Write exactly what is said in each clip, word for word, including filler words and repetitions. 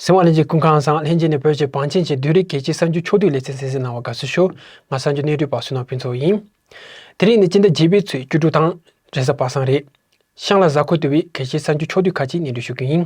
ཚེ་དབང་ལྷན་རྒྱས་སྐུ་ཁམས་བཟང་། ལྷན་རྒྱས་ནས་བོད་ཀྱི་བང་ཆེན་གྱི་བདུད་རིགས་རྒྱལ་གཅེས་གསར་འགྱུར་ཕྱོགས་བསྡུས་ལེ་ཚན་གསན་གཟིགས་གནང་བར་དགའ་བསུ་ཞུ། ང་གསར་འགྱུར་གནས་སྒྲུབ་པ་བསོད་ནམས་ཕུན་ཚོགས་ཡིན། དེ་རིང་ནི་སྤྱི་ཟླ་བརྒྱད་པའི་ཚེས་བཅུ་དྲུག་དང་རེས་གཟའ་པ་སངས་རེད། ཤང་ལ་གཟའ་འཁོར་དུ་བའི་རྒྱལ་གཅེས་གསར་འགྱུར་ཕྱོགས་བསྡུས་ཁག་ཅིག་སྙན་སྒྲོན་ཞུ་རྒྱུ་ཡིན།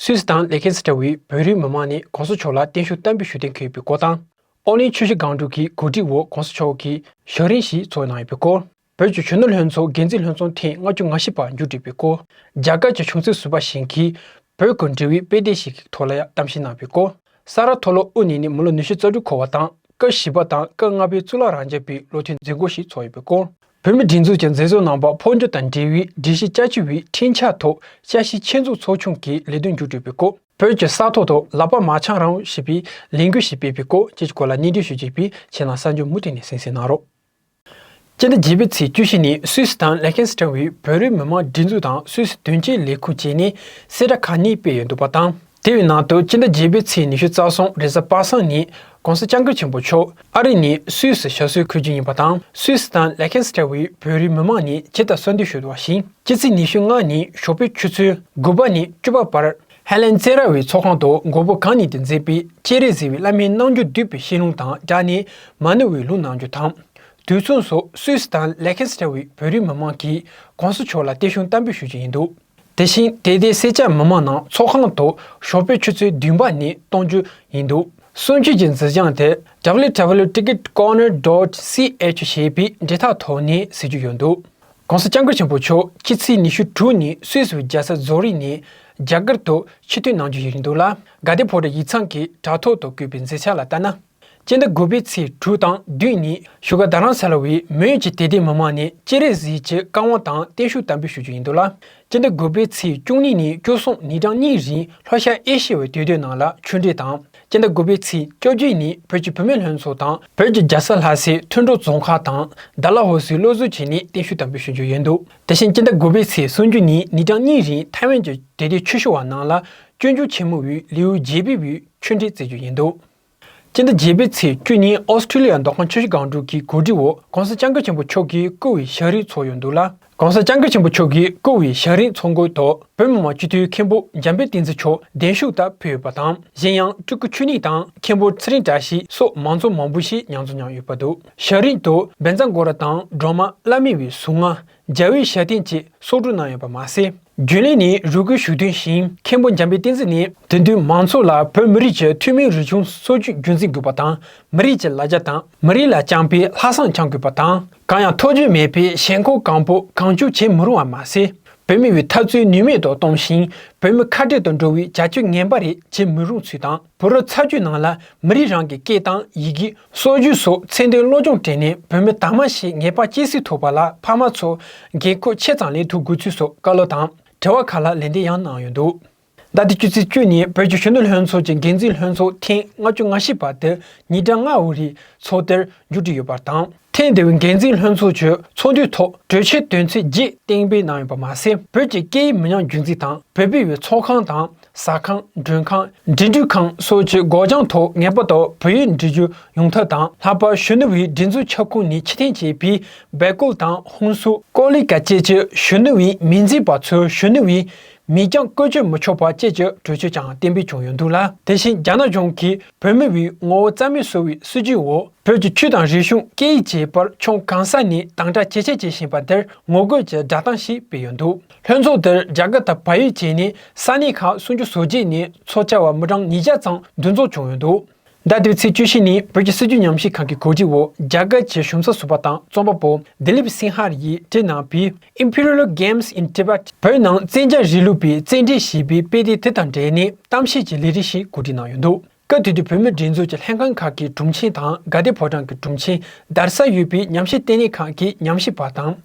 སུད་སི་དང་ལི་ཁེན་སི་ཊན་བའི་བོད་རིགས་མི་མང་ནས་གོང་ས་མཆོག་ལ་བརྟན་བཞུགས་བསྟར་འབུལ་ཞུ་གཏན་འཁེལ་བའི་སྐོར་དང་། ཨོ་གླིང་ཆུ་བཞི་སྒང་དྲུག་གི་གོ་སྒྲིག་འོག་གོང་ས་མཆོག་གིས་ཞལ་རས་ཤིག་ཚོགས་གནང་ཡོད་པའི་སྐོར། བོད་ཀྱི་གཞོན་ནུ་ལྷན་ཚོགས་འགན་འཛིན་ལྷན་ཚོགས་ཐེངས་ལྔ་བཅུ་ང་བཞི་པ་མཇུག་བསྒྲིལ་བའི་སྐོར། རྒྱ་གར་གྱི་གཞུང་ཚབ་ཟུར་པ་ཞིག་གིས་བོད་ཀྱི་འབྲེལ་བའི་དཔེ་དེབ་ཞིག་གི་ཐོག་ལ་ཡང་གཏམ་བཤད་གནང་བའི་སྐོར། ས་རཱ་མཐོ་སློབ་དབུ་བརྙེས་ནས་མི་ལོ་ཉི་ཤུ་རྩ་དྲུག་འཁོར་བ་དང་སྐབས་བཞི་པ་དང་སྐབས་ལྔ་པའི་གཙུག་ལག་རང་རྒྱལ་པའི་ལོ་རྒྱུས་མཛད་སྒོ་ཞིག་ཚོགས་ཡོད་པའི་སྐོར། བོད་མིའི་སྒྲིག་འཛུགས་ཀྱི་མཛད་གཙོ་རྣམ་པ་འཕོ་འགྱུར་དང་འབྲེལ་བའི་སྒྲིག་གཞི་བསྐྱར་བཅོས་པའི་འཕྲིན་བཅར་ཐོག་བསྐྱར་ཞིབ་ཆེད་འཛུགས་ཚོགས་ཆུང་གི་ལས་དོན་མཇུག་སྒྲིལ་བའི་སྐོར། བོད་ཀྱི་ས་ཐོག་ཏུ་ལག་པ་མ་འཆང་རོགས་ཞེས་པའི་ལས་འགུལ་ཞིག་སྤེལ་བའི་སྐོར་བཅས་ཀྱི་སྐོར་ལ་སྙན་སྒྲོན་ཞུ་རྒྱུ་ཡིན་པས་ཁྱེད་རྣམས་གསར་འགྱུར་མུ་མཐུད་ནས་གསན་གཟིགས་གནང་རོགས། སྤྱི་ཟླ་བརྒྱད་པའི་ཚེས་བཅུ་བཞི་ཉིན་སུད་སི་དང་ལི་ཁེན་སི་ཊན་བའི་བོད་རིགས་མི་མང་སྒྲིག་འཛུགས་དང་སུད་སི་དོན་གཅོད་ལས་ཁུངས་བཅས་ནས་གསལ་བསྒྲགས་ཁག་གཉིས་སྤེལ་ཡོད་འདུག་པ་དང་། དེ་བའི་ནང་དུ་སྤྱི་ཟླ་བརྒྱད་པའི་ཚེས་ཉི་ཤུ་རྩ་གསུམ་རེས་གཟའ་པ་སངས་ཉིན་༸གོང་ས་༸སྐྱབས་མགོན་ཆེན་པོ་མཆོག་ཨ་རི་ནས་སུད་སི་ཞབས་སོར་འཁོད་རྒྱུ་ཡིན་པ་དང་། སུད་སི་དང་ལི་ཁེན་སི་ཊན་བའི་བོད་རིགས་མི་མང་ནས་ཇི་ལྟར་གསོལ་འདེབས་ཞུས་འདུག་པ་བཞིན། སྤྱི་ཚེས་ཉི་ཤུ་ལྔ་ཉིན་ཞོགས་པའི་ཆུ་ཚོད་དགུ་པ་ནས་བཅུ་པ་བར་ཧེ་ལན་རྩེ་ར་བའི་ཚོགས་ཁང་དུ་མགོན་པོ་གང་ཉིད་དུ་མཛད་པའི་སྤྱན་རས་གཟིགས་པའི་བླ་མའི་རྣལ་འབྱོར་བསྡུས་པའི་བཤད་ལུང་དང་སྦྲགས་ནས་མ་ཎི་བའི་ལུང་གནང་རྒྱུ་དང་། དུས་མཚུངས་སུ་སུད་སི་དང་ལི་ཁེན་སི་ཊན་བའི་བོད་རིགས་མི་མང་གིས་གོང་ས་མཆོག་ལ་བརྟན་བཞུགས་བསྟར་འབུལ་ཞུ་རྒྱུ་ཡིན་འདུག་དེ་བཞིན་དེ་ལྟའི་སེར་སྐྱ་མི་མང་རྣམས་ཚོགས་ཁང་དུ་ཞོགས་པའི་ཆུ་ཚོད་བདུན་པ་ནས་གཏོང་རྒྱུ་ཡིན་འདུག་གསུང་ཆོས་ཀྱི་མཛད་བྱང་དེ་W W W dot ticket corner dot C H ཞེས་པའི་འབྲེལ་ཐག་ཐོག་ནས་གཟིགས་རྒྱུ་ཡོད་འདུག་གོང་ས་༸སྐྱབས་མགོན་ཆེན་པོ་མཆོག་སྤྱི་ཚེས་ཉི་ཤུ་དྲུག་ཉིན་སུད་སིའི་རྒྱལ་ས་ཛོ་རིག་ནས་རྒྱ་གར་དུ་ཕྱིར་ཐོན་གནང་རྒྱུ་ཡིན་འདུག་ལ། དགའ་ལྡན་ཕོ་བྲང་ཡིག་ཚང་གི་དྲ་ཐོག་ཏུ་བཀོད་པའི་མཛད་འཆར་ལ་ལྟར་ན། སྤྱི་ཟླ་དགུ་པའི་ཚེས་དྲུག་དང་བདུན་ཉིན་བཞུགས་སྒར་རྡ་རམ་ས་ལ་བའི་མོན་གྱི་དད་ལྡན་མི་མང་ནས་སྤྱན་རས་གཟིགས་ཀྱི་བཀའ་དབང་དང་བརྟན་བཞུགས་བསྟར་འབུལ་ཞུ་རྒྱུ་ཡིན་འདུག་ལ། སྤྱི་ཟླ་དགུ་པའི་ཚེས་བཅུ་གཉིས་ཉིན་བཅུ་གསུམ་ཉིན་གྲངས་གཉིས་རིང་ལྷོ་ཤར་ཨེ་ཤི་ཡའི་དུས་སྟོན་ནང་ལ་ཆོས་འབྲེལ་དང་། སྤྱི་ཟླ་དགུ་པའི་ཚེས་བཅོ་བརྒྱད་ཉིན་བོད་ཀྱི་བུད་མེད་ལྷན་ཚོགས་དང་བོད་ཀྱི་རྒྱལ་ས་ལྷ་སའི་མཐུན་གྲོགས་རྫོང་ཁག་དང་ཌལ་ཧོ་སིའི་སློབ་ཟུར་བཅས་ནས་བརྟན་བཞུགས་བསྟར་འབུལ་ཞུ་རྒྱུ་ཡིན་འདུག་དེ་བཞིན་སྤྱི་ཟླ་དགུ་པའི་ཚེས་སུམ་ཅུ་ཉིན་ཉིན་གྲངས་གཉིས་རིང་ཐའེ་ཝན་གྱི་དད་ལྡན་ཆོས་ཞུ་བ་རྣམས་ལ་སྤྱོད་འཇུག་ཆེན་མོ་བའི་ལེའུ་བརྒྱད་པའི་བའི་ཆོས་འབྲེལ་བསྩལ་རྒྱུ་ཡིན་འདུག་སྤྱི་ཟླ་བརྒྱད་པའི་ཚེས་བཅུ་ཉིན་ཨོ་སི་ཁྲུ་ལི་ཡ་མདོ་ཁམས་ཆུ་བཞི་སྒང་དྲུག་གི་གོ་སྒྲིག་འོག་གོང་ས་༸སྐྱབས་མགོན་ཆེན་པོ་མཆོག་གིས་བསྐུལ་བའི་ཞལ་རས་ཚོགས་ཡོད་འདུག་ལ། གོང་ས་༸སྐྱབས་མགོན་ཆེན་པོ་མཆོག་གིས་བསྐུལ་བའི་ཞལ་རས་ཚོགས་འགོ་དུ་བོད་མི་མང་སྤྱི་འཐུས་མཁན་པོ་འཇམ་དཔལ་བསྟན་འཛིན་མཆོག་གདན་ཞུ་ལྟར་ཕེབས་ཡོད་པ་དང་། གཞན་ཡང་སྤྲུལ་སྐུ་ཆོས་ཉིད་དང་མཁན་པོ་ཚེ་རིང་བཀྲ་ཤིས་སོགས་མང་ཚོགས་མང་པོ་ཞིག་མཉམ་འཛོམས་གནང་ཡོད་པ་འདུག་ཞལ་རས་དུ་བཛྲ་གུ་རུ་དང་སྒྲོལ་མ་བླ་མེད་པའི་གཟུངས་སྔགས་རྒྱལ་བའི་ཞལ་བསྟན་བཅས་གསོག་སྒྲུབ་གནང་ཡོད་པ་མ་ཟད། རྒྱུན་ལས་ནས་རུ་སྐུལ་ཞུ་དོན་བཞིན་མཁན་པོ་འཇམ་དཔལ་བསྟན་འཛིན་ནས་དེ་དུས་མང་ཚོགས་ལ་བོད་མི་རིགས་ཀྱི་ཐུན་མིན་རིག་གཞུང་སྲོལ་རྒྱུན་རྒྱུན་འཛིན་དགོས་པ་དང་། མི་རིགས་ཀྱི་ལ་རྒྱ་དང་མི་རིགས་ལ་བཅངས་པའི་ལྷག་བསམ་འཆང་དགོས་པ་དང་། གང་ཡང་ཐོབ་རྒྱུ་མེད་པའི་ཞེན་ཁོག་གང་པོ་གང་བྱུང་བྱེད་མི་རུང་བ་མ་ཟད། བོད་མི་བའི་འཐབ་རྩོད་ནུས་མེད་དུ་གཏོང་ཞིང་བོད་མི་ཁ་བྲལ་དུ་འགྲོ་བའི་བྱ་སྤྱོད་ངན་པ་རེ་བྱེད་མི་རུང་ཚུལ་དང་། བོད་རིགས་ཚ་རྒྱུད་ནང་ལ་མི་རིགས་རང་གི་སྐད་དང་ཡི་གེ་སྲོལ་རྒྱུན་སོགས་ཚད་ལྡན་སློབ་སྦྱོང་སྤྲད་ནས་བོད་མི་དར་མ་ཞིག་ངེས་པར་སྐྱེད་སྲིང་ཐུབ་པ་ལ་ཕ་མ་ཚོ་འགན་ཁུར་ཆེ་ཙམ་ལེན་ཐུབ་དགོས་ཚུལ་སོགས་བཀའ་སློབ་དང་དྲི་བ་ཁག་ལ་ལན་འདེབས་ཡང་གནང་ཡོད་འདུག་ཟླ་འདིའི་སྤྱི་ཚེས་བཅུ་ཉིན་བོད་ཀྱི་གཞོན་ནུ་ལྷན་ཚོགས་ཀྱི་འགན་འཛིན་ལྷན་ཚོགས་ཐེངས་ལྔ་བཅུ་ང་བཞི་པ་དེ་ཉིན་གྲངས་ལྔ་བོ་རིང་ཚོགས་འདུར་མཇུག་སྒྲིལ་ཡོད་པ་དང་། ཐེངས་འདིའི་འགན་འཛིན་ལྷན་ཚོགས་ཀྱི་ཚོགས་འདུའི་ཐོག་གྲོས་ཆོད་དོན་ཚན་བརྒྱད་གཏན་འབེབས་གནང་ཡོད་པ་མ་ཟད། བོད་ཀྱི་སྐད་ཡིག་མི་ཉམས་རྒྱུན་འཛིན་དང་བོད་པའི་བའི་ཚོགས་ཁང་དང་ཟ་ཁང་མགྲོན་ཁང་འབྲིང་འདྲིས་ཁང་སོགས་ཀྱི་སྒོ་བྱང་ཐོག་ངེས་པར་དུ་བོད་ཡིག་འབྲི་རྒྱུ་ཡོང་ཐབས་དང་། ལྷག་པར་གཞོན་ནུ་བའི་སྒྲིག་འཛུགས་ཁྱབ་ཁོངས་ནས་ཕྱིར་འཐེན་བྱས་པའི་སྦེལ་ཀོབ་དང་ཧུན་སུར་ཀོ་ལི་གྷལ་བཅས་ཀྱི་གཞོན་ནུ་བའི་མིང་འཛིན་པ་ཚོས་གཞོན་ནུ་བའི་མིང་རྐྱང་བཀོལ་སྤྱོད་མི་ཆོག་པ་བཅས་ཀྱི་གྲོས་ཆོད་ཀྱང་གཏན་འབེབས་བྱུང་ཡོད་འདུག་ལ། དེ་བཞིན་རྒྱ་ནག་གཞུང་གིས་བོད་མི་བའི་ངོ་བོ་རྩ་མེད་བཟོ་བའི་སྲིད་ཇུས་འོག་བོད་ཀྱི་ཆོས་དང་རིག་གཞུང་སྐད་ཡིག་བཅས་པར་ཕྱོགས་གང་ས་ནས་དམ་དྲག་ཇེ་ཆེ་བྱེད་བཞིན་པ་དེར་ངོ་རྒོལ་གྱི་བསྒྲགས་གཏམ་ཞིག་སྤེལ་ཡོད་འདུག་ལྷན་ཚོགས་དེར་རྒྱ་གར་དང་བལ་ཡུལ་བཅས་ནས་ས་གནས་ཁག་སུམ་ཅུ་སོ་བརྒྱད་ནས་ཚོགས་བཅར་བ་མི་གྲངས་ཉིས་བརྒྱ་ཙམ་འདུ་འཛོམས་བྱུང་ཡོད་འདུག་ཟླ་འདིའི་ཚེས་བཅུ་བཞི་ཉིན་བོད་ཀྱི་སྲིད་བྱུས་ཉམས་ཞིབ་ཁང་གི་གོ་སྒྲིག་འོག་རྒྱ་གར་གྱི་གཞུང་ས་ཟུར་པ་དང་རྩོམ་པ་པོ་དི་ལིབ་སིང་ཧ་ཡིས་བྲིས་གནང་བའི་Imperial Games in Tibet བོད་ནང་བཙན་རྒྱལ་རིང་ལུགས་པའི་བཙན་འབྲེལ་ཞེས་པའི་དཔེ་དེབ་དེ་དང་འབྲེལ་ནས་གཏམ་བཤད་ཀྱི་ལས་རིམ་ཞིག་གོ་སྒྲིག་གནང་ཡོད་འདུག་སྐབས་དེ་དུས་བོད་མིའི་སྒྲིག་འཛུགས་ཀྱི་ལྷན་ཁང་ཁག་གི་དྲུང་ཆེ་དང་དགའ་ལྡན་ཕོ་བྲང་གི་དྲུང་ཆེ། རྡ་སར་ཡོད་པའི་ཉམས་ཞིབ་ལྟེ་གནས་ཁག་གི་ཉམས་ཞིབ་པ་དང་།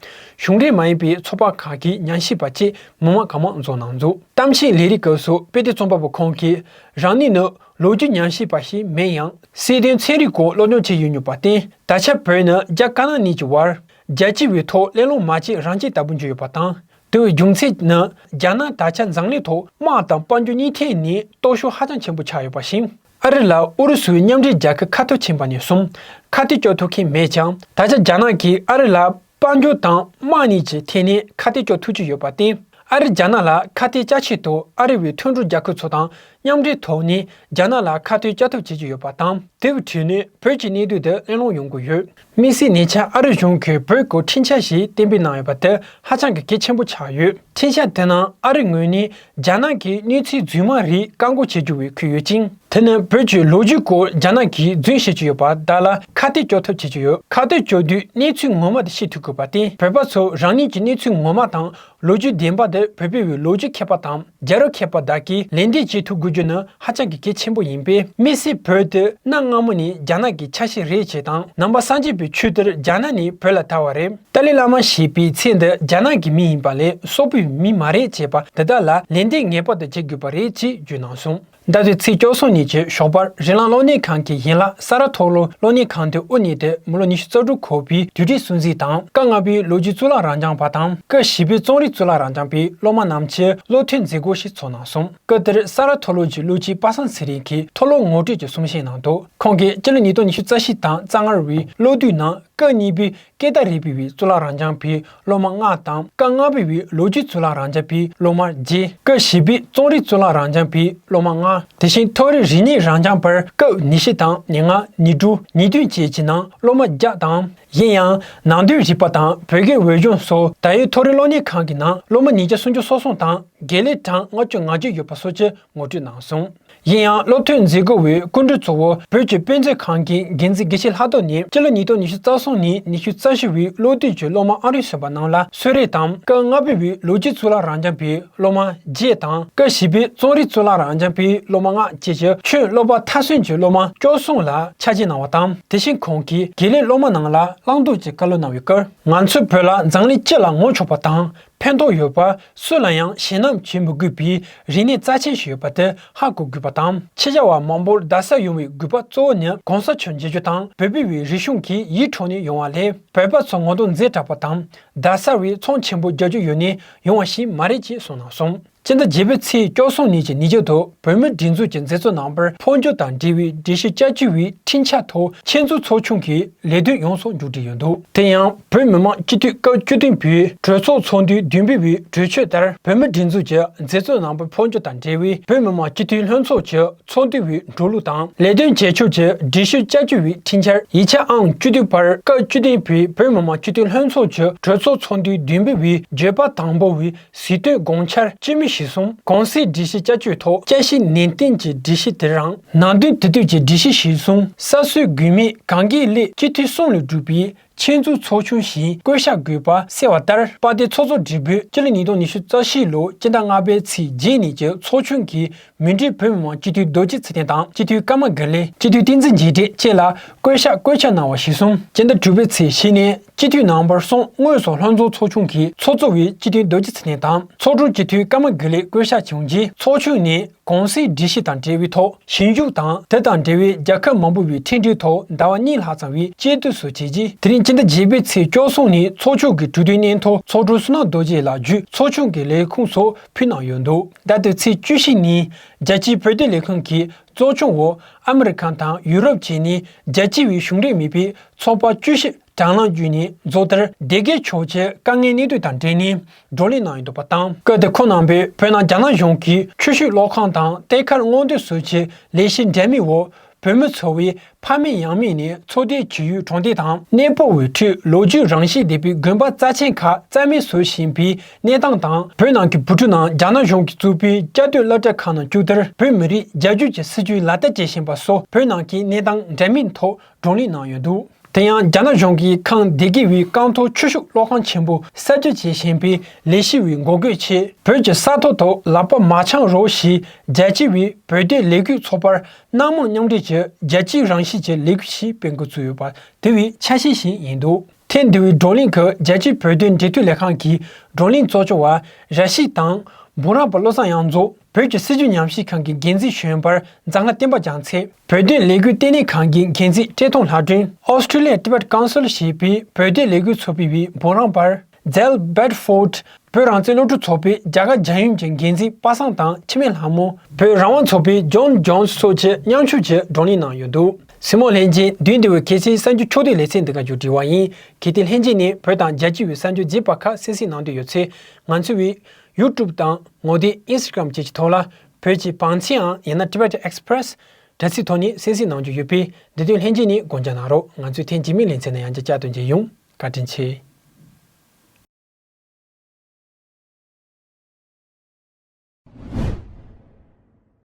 གཞུང་འབྲེལ་མ་ཡིན་པའི་ཚོགས་པ་ཁག་གི་ཉམས་ཞིབ་པ་བཅས་མི་མང་གང་མང་འཛོམས་གནང་འདུག་གཏམ་བཤད་ལས་རིམ་སྐབས་སུ་དཔེ་དེབ་རྩོམ་པ་པོ་ཁོང་གིས་རང་ཉིད་ནི་ལོ་རྒྱུས་ཉམས་ཞིབ་པ་ཞིག་མིན་ཡང་། སྲིད་དོན་ཚན་རིག་སྐོར་སློབ་སྦྱོང་བྱས་ཡོད་མྱོང་བར་བརྟེན། ད་ཆ་བོད་ནི་རྒྱ་དཀར་ནག་གཉིས་ཀྱི་བར་རྒྱལ་སྤྱི་བའི་ཐོག་གླེང་སློང་མ་བྱེད་རང་བྱེད་ལྟ་བུ་འགྱུར་ཡོད་པ་དང་། དེའི་རྒྱུ་མཚན་ནི་རྒྱ་ནག་ད་ཆ་འཛམ་གླིང་ཐོག་དམག་དང་དཔལ་འབྱོར་གཉིས་ཐད་ནས་སྟོབས་ཤུགས་ཧ་ཅང་ཆེན་པོ་ཆགས་ཡོད་པ་བཞིན། ཨ་རི་ལ་ཨུ་རུ་སུའི་མཉམ་འབྲེལ་རྒྱལ་ཁབ་ཁ་ཐུག་ཕྱིན་པ་ནས་བཟུང་ཁ་གཏད་གཅོག་ཐུབ་མཁན་མེད་ཀྱང་། ད་ཆ་རྒྱ་ནག་གིས་ཨ་རི་ལ་དཔལ་འབྱོར་དང་དམག་གཉིས་ཀྱི་ཐད་ནས་ཁ་གཏད་གཅོག་ཐུབ་ཀྱི་ཡོད་པར་བརྟེན། ཨ་རི་རྒྱ་ནག་ལ་ཁ་གཏད་བཅག་ཆེད་དུ་ཨ་རི་བའི་མཐུན་གྲོགས་རྒྱལ་ཁབ་ཚོ་དང་ མཉམ་འབྲེལ་ཐོག་ནས་རྒྱ་ནག་ལ་ཁ་གཏད་གཅོག་ཐབས་བྱེད་ཀྱི་ཡོད་པ་དང་། དེ་བས་བྲེལ་ནས་བོད་ཀྱི་གནད་དོན་དེ་གླེང་སློང་ཡོང་གི་ཡོད། དམིགས་བསལ་ཉེ་ཆར་ཨ་རི་གཞུང་གིས་བོད་སྐོར་འཕྲིན་བཅར་ཞིག་གཏན་འབེབས་གནང་ཡོད་པ་དེ་ཧ་ཅང་གི་གལ་ཆེན་པོ་ཆགས་ཡོད། འཕྲིན་བཅར་དེ་ནང་ཨ་རི་ངོས་ནས་རྒྱ་ནག་གིས་གནས་ཚུལ་རྫུན་མ་རིགས་བཀག་འགོག་བྱེད་རྒྱུ་བས་འཁོད་ཡོད་ཅིང་། དེ་ནི་བོད་ཀྱི་ལོ་རྒྱུས་སྐོར་རྒྱ་ནག་གིས་རྫུན་བཤད་ཀྱི་ཡོད་པ་དག་ལ་ཁ་གཏད་གཅོག་ཐབས་བྱེད་ཀྱི་ཡོད། ཁ་གཏད་གཅོག་དུས་གནས་ཚུལ་ངོ་མ་དེ་ཤེས་ཐུབ་དགོས་པ་སྟེ། བོད་པ་ཚོ་རང་ཉིད་ཀྱི་གནས་ཚུལ་ངོ་མ་དང་། ལོ་རྒྱུས་བདེན་པ་དེ་བོད་པའི་བའི་ལོ་རྒྱུས་མཁས་པ་དང་རྒྱལ་རབས་མཁས་པ་དག་གིས་ལན་འདེབས་བྱེད་ཐུབ་དགོས་རྒྱུ་ནི་ཧ་ཅང་གི་གལ་ཆེན་པོ་ཡིན་པས། དམིགས་བསལ་བོད་དེ་གནའ་སྔ་མོ་ནས་རྒྱ་ནག་གི་ཆ་ཤས་རེད་ཅེས་དང་། ནང་པ་སངས་རྒྱས་པའི་ཆོས་དེར་རྒྱ་ནག་ནས་བོད་ལ་དར་བ་རེད། ཏཱ་ལའི་བླ་མ་ཞེས་པའི་མཚན་འདི་རྒྱ་ནག་གི་མིང་ཡིན་པ་ལས་སོག་པོའི་མིང་མ་རེད་ཅེས་པ་འདི་དག་ལ་ལན་འདེབས་ངེས་པར་དུ་བྱེད་དགོས་པ་རེད་ཅེས་བརྗོད་གནང་སོང་། ཟླ་དུས་ཚེས་བཅུ་གསུམ་ཉིན་གྱི་ཞོགས་པར་རི་ལང་སློབ་གཉེར་ཁང་གི་ཡན་ལག་ས་རཱ་མཐོ་སློབ་སློབ་གཉེར་ཁང་དུ་དབུ་བརྙེས་ཏེ་མི་ལོ་ཉི་ཤུ་རྩ་དྲུག་འཁོར་བའི་དུས་དྲན་སྲུང་བརྩི་དང་། སྐབས་ལྔ་པའི་ལོ་རྒྱུས་གཙུག་ལག་རབ་འབྱམས་པ་དང་། སྐབས་བཞི་པའི་རྩོམ་རིག་གཙུག་ལག་རབ་འབྱམས་པའི་སློབ་མ་རྣམས་ཀྱིས་སློབ་ཐོན་མཛད་སྒོ་ཞིག་ཚོགས་གནང་སོང་། སྐབས་དེར་ས་རཱ་མཐོ་སློབ་ཀྱི་སློབ་སྤྱི་པ་སངས་ཚེ་རིང་གིས་མཐོ་སློབ་ངོ་སྤྲོད་ཀྱི་གསུང་བཤད་གནང་འདུག་ཁོང་གིས་སྤྱི་ལོ་ཉིས་སྟོང་ཉི་ཤུ་རྩ་བཞི་དང་རྩ་ལྔ་བའི་སློབ་དུས་ནང་སྐབས་གཉིས་པའི་སྐད་བརྡ་རིག་པའི་བའི་གཙུག་ལག་རབ་འབྱམས་པའི་སློབ་མ་ལྔ་དང་། སྐབས་ལྔ་པའི་བའི་ལོ་རྒྱུས་གཙུག་ལག་རབ་འབྱམས་པའི་སློབ་མ་བརྒྱད། སྐབས་བཞི་པའི་རྩོམ་རིག་གཙུག་ལག་རབ་འབྱམས་པའི་སློབ་མ་ལྔ། དེ་བཞིན་མཐོ་རིམ་རིག་གནས་རབ་འབྱམས་པར་སྐབས་ཉི་ཤུ་དང་ཉེར་ལྔ། ཉེར་དྲུག་ཉེར་བདུན་བཅས་ཀྱི་ནང་སློབ་མ་བརྒྱ་དང་། གཞན་ཡང་ནང་དོན་རིག་པ་དང་བོད་སྐད་འོས་སྦྱོང་སོགས་ད་ཡོད་མཐོ་རིམ་སློབ་གཉེར་ཁང་གི་ནང་སློབ་མ་ཉིས་བརྒྱ་སུམ་ཅུ་སོ་གསུམ་དང་དགེ་ལས་གྲངས་ལྔ་བཅུ་ང་བརྒྱད་ཡོད་པ་སོགས་ཀྱི་ངོ་སྤྲོད་གནང་སོང་། གཞན་ཡང་སློབ་ཐོན་མཛད་སྒོ་བའི་སྐུ་མགྲོན་གཙོ་བོ་བོད་ཀྱི་དཔེ་མཛོད་ཁང་གི་འགན་འཛིན་དགེ་བཤེས་ལྷག་རྡོར་ནས་སྤྱི་ལོ་ཉིས་སྟོང་ཉི་ཤུ་རྩ་གསུམ་ནས་ཉི་ཤུ་རྩ་བཞི་བའི་སློབ་དུས་ཀྱི་སློབ་མ་ཨང་རིམ་སོ་པ་རྣམས་ལ་གསོལ་རས་དང་། སྐབས་ལྔ་པའི་བའི་ལོ་རྒྱུས་གཙུག་ལག་རབ་འབྱམས་པའི་སློབ་མ་བརྒྱད་དང་། སྐབས་བཞི་པའི་རྩོམ་རིག་གཙུག་ལག་རབ་འབྱམས་པའི་སློབ་མ་ལྔ་བཅས་ཀྱི་ཁྱོན་སློབ་པ་མཐར་སོན་གྱི་སློབ་མ་བཅུ་གསུམ་ལ་ཕྱག་རྗེས་གནང་བ་དང་། དེ་བཞིན་ཁོང་གིས་དགེ་ལས་སློབ་མ་རྣམས་ལ་བླང་དོར་གྱི་བཀའ་སློབ་གནང་བའི་སྐོར། ང་ཚོའི་བོད་ལ་འཛམ་གླིང་སྤྱི་ལ་ངོ་ཆོག་པ་དང་། ཕན་ཐོགས་ཡོད་པ། སུ་ལ་ཡང་ཞེད་སྣང་བྱེད་མི་དགོས་པའི་རིག་གནས་རྩ་ཆེན་ཞིག་ཡོད་པ་དེ་ཧ་གོ་དགོས་པ་དང་། ཕྱི་རྒྱལ་བ་མང་པོར་རྡ་སར་ཡོང་བའི་དགོས་པ་གཙོ་བོ་ནི་གོང་ས་མཆོག་མཇལ་རྒྱུ་དང་། བོད་པའི་བའི་རིག་གཞུང་གི་ཡིད་འཕྲོག་ནས་ཡོང་བ་ལས། བོད་པ་ཚོ་ངོ་གདོང་མཛེས་དྲགས་པ་དང་། རྡ་སར་བའི་ཚོང་ཆེན་པོ་རྒྱག་རྒྱུ་ཡོད་ནས་ཡོང་བ་ཞིག་མ་རེད་ཅེས་གསུངས་གནང་སོང་། སྤྱི་ཟླ་བརྒྱད་པའི་ཚེས་བཅུ་གསུམ་ཉིན་གྱི་ཉིན་རྒྱུན་དུ་བོད་མིའི་སྒྲིག་འཛུགས་ཀྱི་མཛད་གཙོ་རྣམ་པར་འཕོ་འགྱུར་དང་འབྲེལ་བའི་སྒྲིག་གཞི་བསྐྱར་བཅོས་བའི་འཕྲིན་བཅར་ཐོག་ཆེད་འཛུགས་ཚོགས་ཆུང་གི་ལས་དོན་ཡོངས་སུ་མཇུག་སྒྲིལ་ཡོད་འདུག་དེ་ཡང་བོད་མི་མང་སྤྱི་འཐུས་སྐབས་བཅུ་བདུན་པའི་གྲོས་ཚོགས་ཚོགས་འདུའི་བདུན་པའི་བའི་གྲོས་ཆོད་ལྟར་བོད་མིའི་སྒྲིག་འཛུགས་ཀྱི་མཛད་གཙོ་རྣམ་པ་འཕོ་འགྱུར་དང་འབྲེལ་བའི་བོད་མི་མང་སྤྱི་འཐུས་ལྷན་ཚོགས་ཀྱི་ཚོགས་འདུ་བའི་འགྲོ་ལུགས་དང་ལས་དོན་བྱེད་ཕྱོགས་ཀྱི་སྒྲིག་གཞི་བསྐྱར་བཅོས་བའི་འཕྲིན་འཆར་ཡིག་ཆ་ཨང་བཅུ་བདུན་པར་སྐབས་བཅུ་བདུན་པའི་བོད་མི་མང་སྤྱི་འཐུས་ལྷན་ཚོགས་ཀྱི་གྲོས་ཚོགས་ཚོགས་འདུའི་བདུན་པའི་བའི་བརྗོད་པ་དང་པོ་བའི་གཟིགས་དོན་དགོངས་འཆར་སྤྱི་མོས་གཞིར་བཟུང་། གོང་གསལ་སྒྲིག་གཞི་བསྐྱར་བཅོས་ཐོག་བསྐྱར་ཞིབ་ནན་ཏན་གྱི་སྒྲིག་གཞི་དེ་རང་ནང་དོན་དེ་དུས་ཀྱི་སྒྲིག་གཞི་གཞིར་བཟུང་། ས་སྲོས་དགོས་མེད་གང་གའི་སླད་སྤྱི་འཐུས་གསུམ་ལས་གྲུབ་པའི་ཆེད་འཛུགས་ཚོགས་ཆུང་ཞིག་བསྐོ་གཞག་དགོས་པ་གསལ་བ་ལྟར། པ་སྡེ་ཚོགས་གཙོ་སྦྲེལ་པོས་སྤྱི་ལོ་ཉིས་སྟོང་ཉི་ཤུ་རྩ་བཞི་ལོ་སྤྱི་ཟླ་ལྔ་པའི་ཚེས་བརྒྱད་ཉིན་གྱི་ཚོགས་ཆུང་གི་མུ་འབྲེལ་བོད་མི་མང་སྤྱི་འཐུས་རྡོ་རྗེ་ཚེ་བརྟན་དང་སྤྱི་འཐུས་ཀརྨ་དགེ་ལེགས། སྤྱི་འཐུས་བསྟན་འཛིན་རྒྱས་འབྲས་བཅས་ལ་བསྐོ་གཞག་བཀོད་ཁྱབ་གནང་བ་གཞིར་བཟུང་། སྤྱི་ཟླ་དྲུག་པའི་ཚེས་བཞི་ནས་སྤྱི་འཐུས་རྣམ་པ་གསུམ་དངོས་སུ་ལྷན་ཚོགས་ཚོགས་ཆུང་གི་ཚོགས་གཙོ་བའི་སྤྱི་འཐུས་རྡོ་རྗེ་ཚེ་བརྟན་དང་ཚོགས་དྲུང་སྤྱི་འཐུས་ཀརྨ་དགེ་ལེགས་བསྐོ་གཞག་བྱུང་རྗེས། ཚོགས་ཆུང་ནས་གོང་གསལ་སྒྲིག་གཞི་དང་འབྲེལ་བའི་ཐོག་ཞིབ་འཇུག་དང་། དེ་དང་འབྲེལ་བའི་རྒྱལ་ཁབ་མང་པོ་བའི་མཐུན་སྒྲིལ་ཐོག་ཟླ་བ་གཉིས་ལྷག་ཙམ་བའི་དཔྱད་བསྡུར་སོགས་བྱས་རྗེས། དེ་རིང་སྤྱི་ཟླ་བརྒྱད་པའི་ཚེས་བཅུ་གསུམ་ཉིན་ཚོགས་ཆུང་གི་གྲོས་མཐུན་སྙན་ཐོ་ཚོགས་དྲུང་བསོད་ནམས་རྡོ་རྗེ་ལགས་བརྒྱུད་ཚོགས་ཆུང་གི་ལས་ཁུངས་སུ་ཕུལ་གནང་ཡོད་འདུག་ཟླ་དུས་ཚེས་བཅུ་བཞི་ཉིན་རྒྱལ་སྤྱིའི་བོད་དོན་ལས་ཁུངས་ཀྱི་གཙོ་སྐྱོང་འོག་ཨ་མི་རི་ཁ་དང་ཡུ་རོབ་བཅས་ནས་རྒྱལ་སྤྱི་བའི་གཞུང་འབྲེལ་མིན་པའི་ཚོགས་པ་བཅུ་བཞི་དྲ་ལམ་བརྒྱུད་ནས་རྫོགས་ལྟར་སྡེ་དགེ་ཕྱོགས་ཀྱི་དཀའ་ངལ་གནད་དོན་དང་འབྲེལ་ནས་བགྲོ་གླེང་གནང་ཡོད་འདུག་པ་དང་། སྐབས་དེར་ཁོང་རྣམ་པས་བོད་ནང་རྒྱ་ནག་གཞུང་གིས་ཆུ་ཤུགས་གློག་ཁང་དང་ཏེ་མཁར་སྔོག་འདོན་སོགས་ཀྱི་ལས་གཞི་འདྲ་མིན་འོག་བོད་མི་ཚོ་བའི་ཕ་མེས་ཡང་མེས་ནས་འཚོ་སྡོད་བྱེད་ཡུལ་གྲོང་སྡེ་དང་གནས་སྤོ་བའི་ཁྲོད་ལོ་རྒྱུས་རང་བཞིན་ལྡན་པའི་དགོན་པ་རྩ་ཆེན་ཁག་རྩ་མེད་བཟོ་བཞིན་པའི་གནས་སྟངས་དང་། བོད་ནང་གི་བོད་ཕྲུག་རྣམས་རྒྱ་ནག་གཞུང་གིས་བཙུགས་པའི་བཅའ་སྡོད་སློབ་གྲྭ་ཁག་ནང་བཅུག་མཐར་བོད་མི་རིགས་རྒྱ་སྐྱོད་ཀྱི་སྲིད་བྱུས་ལག་བསྟར་བྱེད་བཞིན་པ་སོགས་བོད་ནང་གི་གནས་སྟངས་འདྲ་མིན་ཐོག་བགྲོ་གླེང་གནང་ཡོད་འདུག་དེ་ཡང་རྒྱ་ནག་གཞུང་གིས་ཁམས་སྡེ་དགེ་བའི་རྐང་ཐོག་ཆུ་ཤུགས་གློག་ཁང་ཆེན་པོ་གསར་བརྗེ་བྱེད་བཞིན་པའི་ལས་གཞི་བའི་འགོག་རྒོལ་ཆེད་བོད་ཀྱི་ས་ཐོག་ཏུ་ལག་པ་མ་འཆང་རོགས་ཞེས་རྒྱལ་སྤྱི་བའི་བོད་དོན་ལས་འགུལ་ཚོགས་པར་སྣ་མང་མཉམ་འབྲེལ་གྱིས་རྒྱལ་སྤྱིའི་རང་བཞིན་གྱི་ལས་འགུལ་ཞིག་སྤེལ་འགོ་བཙུགས་ཡོད་པ་དེ་བས་ཆ་ཤས་ཤིག་ཡིན་འདུག་ཐེངས་འདི་བའི་བགྲོ་གླེང་གི་རྒྱལ་སྤྱིའི་བོད་དོན་འབྲེལ་མཐུད་ལས་ཁང་གི་བགྲོ་གླེང་གཙོ་སྐྱོང་བ་ར་ཤིད་དང་འབུམ་རམས་པ་བློ་བཟང་དབྱངས་མཚོ། བོད་ཀྱི་སྲིད་བྱུས་ཉམས་ཞིབ་ཁང་གི་འགན་འཛིན་གཞོན་པ་འཛམ་ལྷ་བསྟན་པ་རྒྱལ་མཚན། བོད་དོན་ལས་འགུལ་ལྟེ་གནས་ཁང་གི་འགན་འཛིན་བཀྲས་མཐོང་ལྷ་སྒྲོན། Australia Tibet Council ཞེས་པའི་བོད་དོན་ལས་འགུལ་ཚོགས་པའི་བའི་འབུམ་རམས་པ་Del Bedford། བོད་རང་བཙན་སློབ་ཕྲུག་ཚོགས་པའི་རྒྱ་གར་རྒྱལ་ཡོངས་ཀྱི་འགན་འཛིན་པ་སངས་དང་འཆི་མེད་ལྷ་མོ། བོད་རང་དབང་ཚོགས་པའི་John Jones སོགས་ཀྱིས་མཉམ་ཞུགས་ཀྱིས་བགྲོ་གླེང་གནང་ཡོད་འདུག་གཟིགས་མོ་ལྷན་རྒྱས། བདུན་འདི་བའི་གལ་ཆེའི་གསར་འགྱུར་ཕྱོགས་བསྡུས་ལེ་ཚན་འདི་ག་མཇུག་སྒྲིལ་བ་ཡིན། གལ་ཏེ་ལྷན་རྒྱས་ནས་བོད་དང་རྒྱལ་སྤྱི་བའི་གསར་འགྱུར་རྒྱས་པ་ཁག་གསན་གཟིགས་གནང་འདོད་ཡོད་ཚེ། ང་ཚོའི་བའི་YouTube དང་ངོ་དེབ་Instagram བཅས་ཀྱི་ཐོག་ལ་ བོད་ཀྱི་བང་ཆེན་ཡང་ཡང་ན་Tibetan Express དྲ་ཚིགས་ཐོག་ནས་གསན་གཟིགས་གནང་རྒྱུ་ཡོད་པས། འདི་དོན་ལྷན་རྒྱས་ནས་དགོངས་འཇགས་གནང་རོགས། ང་ཚོས་ཐེངས་རྗེས་མའི་ལེ་ཚན་ནང་ཡང་བསྐྱར་བསྐྱར་དུ་མཇལ་ཡོང་། བཀའ་དྲིན་ཆེ།